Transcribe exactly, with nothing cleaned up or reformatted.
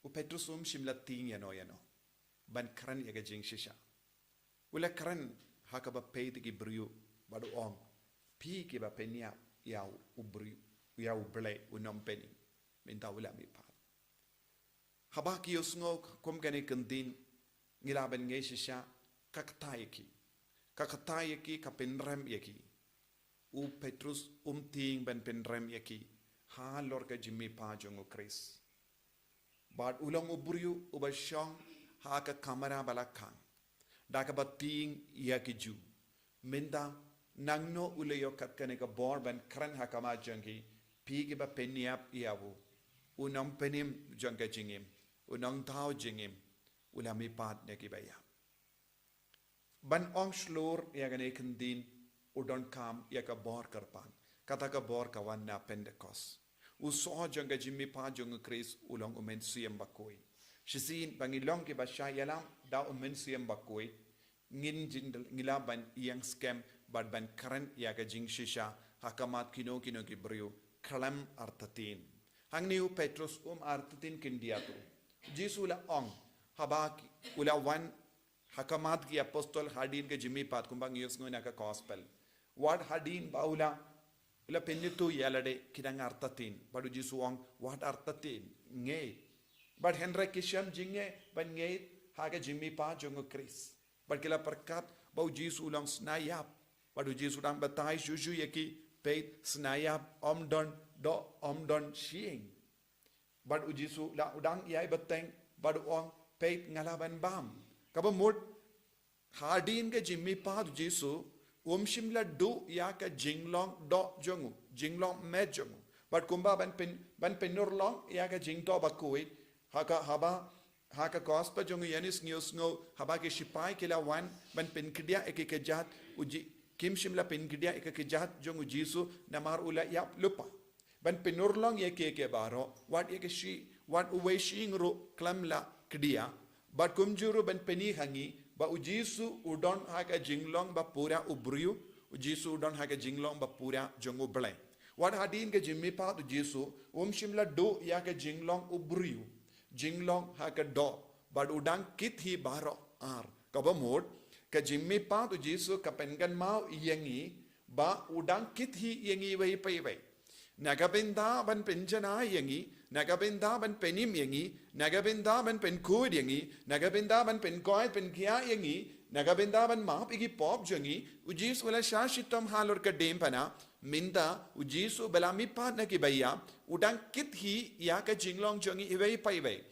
U Petrus um shym la tieng ïano ïano ban kren ïa ka jingshisha. U la kren ha kaba peit ïa ki briew bad u ong, phi kiba pynïap ïa u briew, ïa u Blei, u nongpynim, mynta u la mihpat. Haba ki ïohsngew kum kane ka ktien, ngi lah ban ngeit shisha ka kta ïa ki. Ka kta ïa ki, ka pynrem ïa ki. U Petrus um tieng ban pynrem ïa ki halor ka jingmihpat jong u Khrist. Bad u long u briew uba shong ha ka kamra ba la khang da kaba tieng ïa ki Jiw. Mynta nangno u la ïoh kat kane ka bor ban kren ha khmat jong ki, phi kiba pynïap ïa u, u nongpynim jong ka jingim, u nongthaw jingim, u la mihpat na kiba ïap. Ban ong shlur ïa kane ka ktien, u donkam ïa ka bor kyrpang, kata ka bor ka wan na Pentekost. U soh jong ka jingmihpat jong u Khrist u long u Mynsiem Bakhuid. Shisien ba ngi long kiba shah ïalam da u Mynsiem Bakhuid, ngin jin-, ngi lah ban ïeng skhem bad ban kren ïa ka jingshisha ha khmat kino kino ki briew khlem artatien. Hangne u Petrus um artatien khyndiat ruh. Jisu u la ong, haba ki-, u la wan ha khmat ki apostol hadien ka jingmihpat kumba ngi ïohsngew na ka gospel. Wat hadien ba u la, u la pynithuh ïa lade, ki dang artatien. Bad u Jisu u ong, wat artatien, ngeit. Bad hynrei ki shem jingeh ban ngeit ha ka jingmihpat jong u Khrist. Bad ki la pyrkhat ba u Jisu u long sniap. Bad u Jisu u dang batai shuh shuh ïa ki, peit, sniap ym don doh, ym don shyieng. Bad u Jisu u la, u dang ïai bteng, bad u ong, peit, nga lah ban bam. Kaba mut, hadien ka jingmihpat u Jisu, um shym la duh ïa ka jinglong doh jong u, jinglong met jong u. Bad kumba ban pyn, ban pynurlong ïa ka jingthoh bakhuid, ha ka, haba, ha ka gospel jong u Ïoannis ngi ïohsngew, haba ki shipai ki la wan ban pynkdiah ïa ki kjat, u Ji-, kim shym la pynkdiah ïa ki kjat jong u Jisu, namar u la ïap lypa. Ban pynurlong ïa ki, ki baroh, wat ïa ka shi, wat uwei shyieng ruh khlem la kdiah. Bad kumjuh ruh ban pyni ha ngi ba u Jisu u don ha ka jinglong ba pura u briew, u Jisu u don ha ka jinglong ba pura jong u Blei. Wat hadien ka jingmihpat u Jisu, um shym la duh ïa ka jinglong u briew, jinglong ha ka doh, bad u dang kit hi baroh ar. Kaba mut, ka jingmihpat u Jisu ka pynkynmaw ïa ngi ba u dang kit hi ïa ngi iwei pa iwei. Na ka bynta ban pynjanai ïa ngi, na ka bynta ban pynim ïa ngi, na ka bynta ban pynkhuid ïa ngi, na ka bynta ban pynkhuid pynkhiah ïa ngi, na ka bynta ban map ïa ki pop jong ngi, u Jisu u la shah shitom halor ka diengphna, mynta u Jisu ba la mihpat na kiba ïap, u dang kit hi ïa ka jinglong jong ngi iwei pa iwei.